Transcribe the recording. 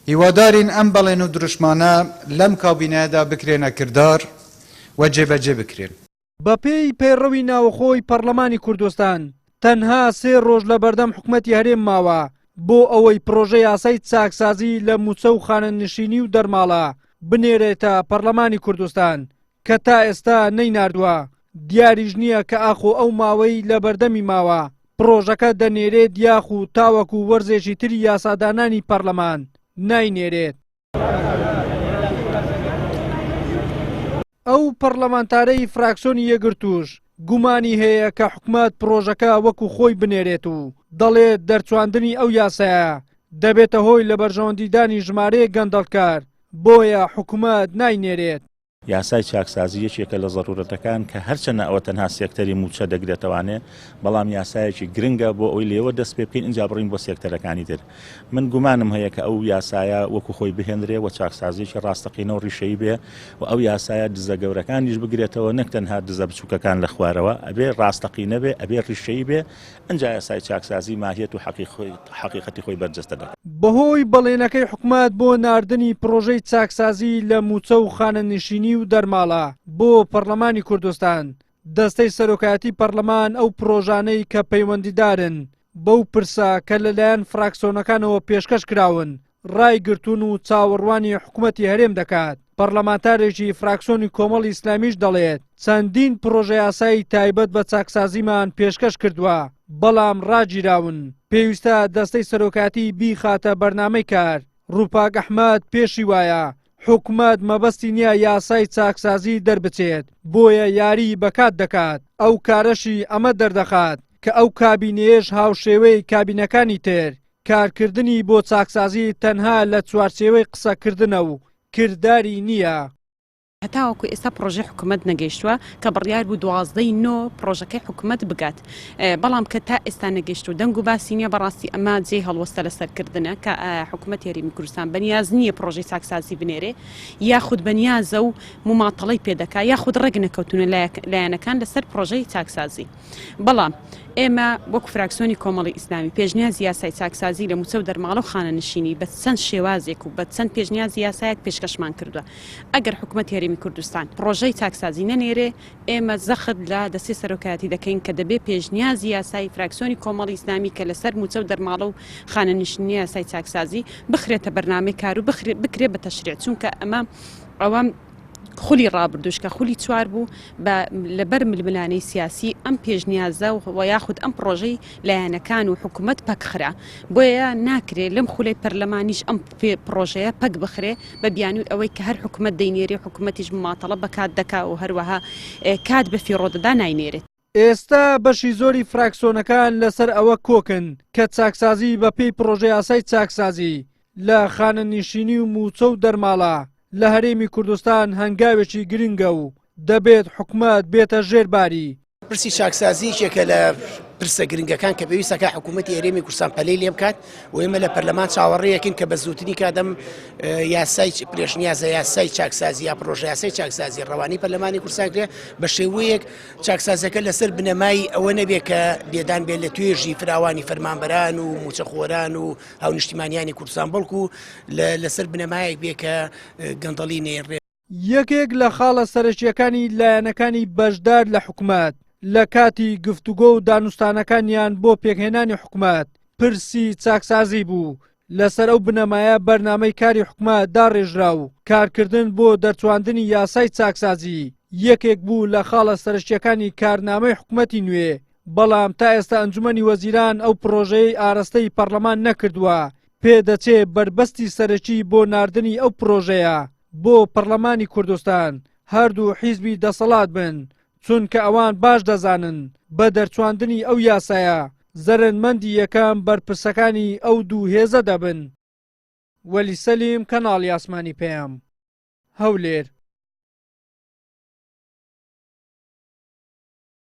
هیوادارین ئەم بەڵێن و دروشمانە لەم کابینەیەدا بکرێنە کردار و جێبەجێ بکرێن. بەپێی پەیڕەوی ناوەخۆی پەڕلەمانی کوردستان، تەنها سێ ڕۆژ لەبەردەم حکومەتی هەرێم ماوە بۆ ئەوەی پڕۆژە یاسای چاکسازی لە مووچە و خانەنشینی و دەرماڵە بنێرێتە پەڕلەمانی کوردستان کە تا ئێستا نەیناردووە، دیاریش نییە کە ئاخۆ ئەو ماوەی لەبەردەمی ماوە پڕۆژەکە دەنێرێت یاخو تاوەکو وەرزێکی تری یاسادانانی پەڕلەمان ناینێرێت. ئەو پەڕلەمانتارەی فراکسۆنی یەکگرتووش گومانی هەیە کە حکومەت پڕۆژەکە وەکو خۆی بنێرێت و دەڵێت دەرچواندنی ئەو یاسایە دەبێتە هۆی لەبەرژەوەندیدانی ژمارەیەک گەندەڵکار بۆیە حکومەت ناینێرێت. یاسای چاکسازی یەکێکە لە زەرورەتەکان کە هەرچەنە ئەوە تەنها سێکتەری مووچە دەگرێتەوانێ بەڵام یاسایەکی گرنگە بۆ ئەوەی لێوە دەست پێ بکەین ئینجا بڕین بۆ سێکتەرەکانی تر من گومانم هەیە کە ئەو یاسایە وەکو خۆی بهێنرێ و چاکسازیەکی ڕاستەقینە و ڕیشەیی بێ و ئەو یاسایە دزە گەورەکانیش بگرێتەوە نەک تەنها دزە بچووکەکان لە خوارەوە ئەبێ ڕاستەقینە بێ ئەبێ ڕیشەیی بێ ئنجا یاسای چاکسازی ماهیەت و حەقیقەتی خۆی بەرجەستە دەکات. بەهۆی بەڵێنەکەی حکومەت بۆ ناردنی پڕۆژەی چاکسازی لە مووچە و خانەنشینی و دەرماڵە بۆ پەڕلەمانی کوردستان، دەستەی سەرۆکایەتی پەڕلەمان ئەو پڕۆژانەی کە پەیوەندیدارن بەو پرسە کە لەلایەن فراکسۆنەکانەوە پێشکەش کراون ڕایگرتوون و چاوەڕوانی حکومەتی هەرێم دەکات. پەڕلەمانتارێکی فراکسۆنی کۆمەڵی ئیسلامیش دەڵێت، چەندین پڕۆژەیاسای تایبەت بە چاکسازیمان پێشکەش کردووە، بەڵام ڕاگیراون، پێویستە دەستەی سەرۆکایەتی بیخاتە بەرنامەی کار. ڕووپاک ئەحمەد پێشی وایە، حکومەت مەبەستی نییە یاسای چاکسازی دەربچێت، بۆیە یاریی بە کات دەکات، ئەو کارەشی ئەمە دەردەخات کە ئەو کابینەیەش هاوشێوەی کابینەکانی تر کارکردنی بۆ چاکسازی تەنها لە چوارچێوەی قسەکردنە و کرداری نییە. هەتاوەکو ئێستا پڕۆژەی حکومەت نەگەیشتووە کە بڕیار بوو 12 ی نۆ پڕۆژەکەی حکومەت بگات بەڵام کە تا ئێستا نەگەیشتوو دەنگ و باسی نییە بەڕاستی ئەمە جێی هەڵوەستە لەسەرکردنە کە ئایا حکومەت هەرێمی کوردستان بەنیاز نییە پڕۆژەی چاکسازی بنێرێ یاخود بەنیازە و مماتەڵەی پێدەکا یاخود ڕێک نەکەوتونە لایەنەکان لەسەر پڕۆژەی چاکسازی. بەڵام ئێمە وەک فراکسیۆنی کۆمەڵی ئیسلامی پێشنیازی یاسای چاکسازی لە مووچە و دەرماڵە و خانەنشینی بە چەند شێوازێک و بە چەند پێشنیازی یاسایەک پێشکەشمان کردووە. ئەگەر حکومەتی هەرێمی کوردستان پڕۆژەی چاکسازی نەنێرێ، ئێمە زەخت لە دەستەی سەرۆکایەتی دەکەین کە دەبێ پێشنیازی یاسای فراکسیۆنی کۆمەڵی ئیسلامی کە لەسەر مووچە و دەرماڵە و خانەنشینی یاسای چاکسازی بخرێتە بەرنامەی کار و بکرێ بە تەشریع چونکە ئەمە ئەوە خولی ڕابردووش کە خولی چوار بوو بە لەبەر ململانێی سیاسی ئەم پێشنیازە و یاخود ئەم پڕۆژەی لایەنەکان و حکوومەت پەکخرا بۆیە ناکرێ لەم خولەی پەرلەمانیش ئەم پڕۆژەیە پەک بخرێ بە بیانووی ئەوەی کە هەر حکوومەت دەینێرێ حکوومەتیش مماتەڵە بە کات دەکا و هەروەها کات بە فیڕۆ دەدا ناینێرێت. ئێستا بەشی زۆری فراکسۆنەکان لەسەر ئەوە کۆکن کە چاکسازی بەپێی پڕۆژەیاسای چاکسازی لە خانەنشینی و مووچە و دەرماڵە لە هەرێمی کوردستان هەنگاوێکی گرنگە و دەبێت حکومەت بێتە ژێر باری. پرسی چاکسازی یەکێکە لە پرسە گرنگەکان کە پێویستەکە حکوومەتی هەرێمی کوردستان پەلەی لێ بکات و ئێمە لە پەرلەمان چاوەڕێیەکین کە بە زووترین کات ئەم یاسای پێشنیازە یاسای چاکسازی یا پرۆژە یاسای چاکسازی ڕەوانەی پەرلەمانی کوردستان کرێ بە شێوەیەک چاکسازەکە لەسەر بنەمای ئەوە نەبێ کە لێدان بێت لە توێژی فراوانی فەرمانبەران و موچەخۆران و هاونیشتیمانیانی کوردستان بەڵکو لەسەر بنەمایەک بێ کە گەندەڵی نێڕێ. یەکێک لە خاڵە سەرەکییەکانی لایەنەکانی بەشدار لە حکومەت لە کاتی گفتوگۆ و دانوستانەکانیان بۆ پێکهێنانی حکومەت پرسی چاکسازی بوو، لەسەر ئەو بنەمایە بەرنامەی کاری حکومەت داڕێژرا و کارکردن بۆ دەرچواندنی یاسای چاکسازی یەکێک بوو لە خاڵە سەرەکییەکانی کارنامەی حکومەتی نوێ، بەڵام تا ئێستا ئەنجومەنی وەزیران ئەو پڕۆژەیەی ئارەستەی پەڕلەمان نەکردووە، پێدەچێ بەربەستی سەرەکی بۆ ناردنی ئەو پڕۆژەیە بۆ پەڕلەمانی کوردستان هەردوو حیزبی دەسەڵات بن، چونکە ئەوان باش دەزانن بە دەرچواندنی ئەو یاسایە زەرەرمەندی یەکەم بەرپرسەکانی ئەو دوو هێزە دەبن. وەلی سەلیم، کەناڵی ئاسمانی پەیام، هەولێر.